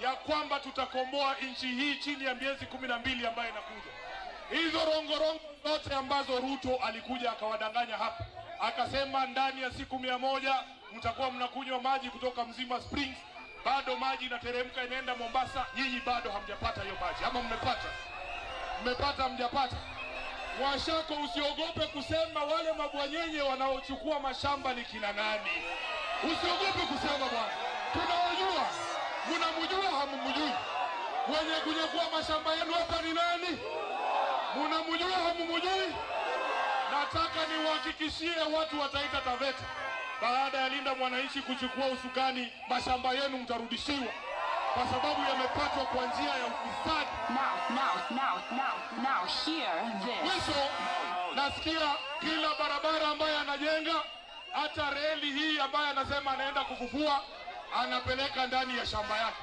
ya kwamba tutakomboa nchi hii chini ya miezi 12 ambayo inakuja. Hizo rongorongo zote ambazo Ruto alikuja akawadanganya hapa, akasema ndani ya siku 100 mtakuwa mnakunywa maji kutoka Mzima Springs, bado maji inateremka inaenda Mombasa. Nyinyi bado hamjapata hiyo maji, ama mmepata? Mmepata? Mjapata? Mwashako, usiogope kusema wale mabwanyenye wanaochukua mashamba ni kina nani. Usiogope kusema bwana, tunawajua. Mnamjua hamumjui? Mwenye kunyakua mashamba yenu hapa ni nani? Mnamjua hamumjui? Nataka niwahakikishie watu wa Taita Taveta, baada ya Linda Mwananchi kuchukua usukani, mashamba yenu mtarudishiwa, kwa sababu yamepatwa kwa njia ya ufisadi. Now hear this. Mwisho, nasikia kila barabara ambayo anajenga, hata reli hii ambayo anasema anaenda kufufua, anapeleka ndani ya shamba yake.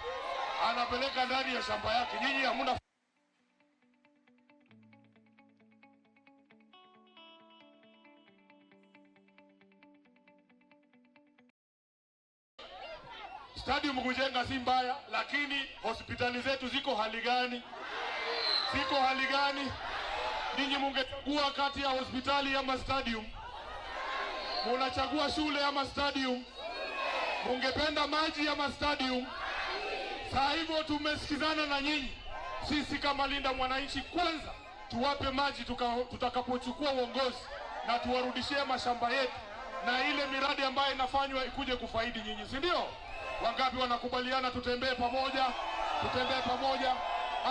Anapeleka ndani ya shamba yake. Nyinyi hamna. Stadium kujenga si mbaya, lakini hospitali zetu ziko hali gani? Ziko hali gani? Ninyi mungechagua kati ya hospitali ama stadium? Munachagua shule ama stadium? Mungependa maji ama stadium? Saa hivyo tumesikizana na nyinyi. Sisi kama Linda Mwananchi, kwanza tuwape maji tutakapochukua uongozi, na tuwarudishie mashamba yetu, na ile miradi ambayo inafanywa ikuje kufaidi nyinyi, si ndio? Wangapi wanakubaliana tutembee pamoja? Tutembee pamoja.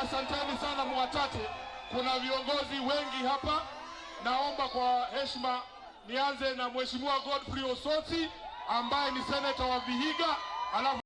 Asanteni sana Mwatate. Kuna viongozi wengi hapa. Naomba kwa heshima nianze na Mheshimiwa Godfrey Osotsi ambaye ni senator wa Vihiga, alafu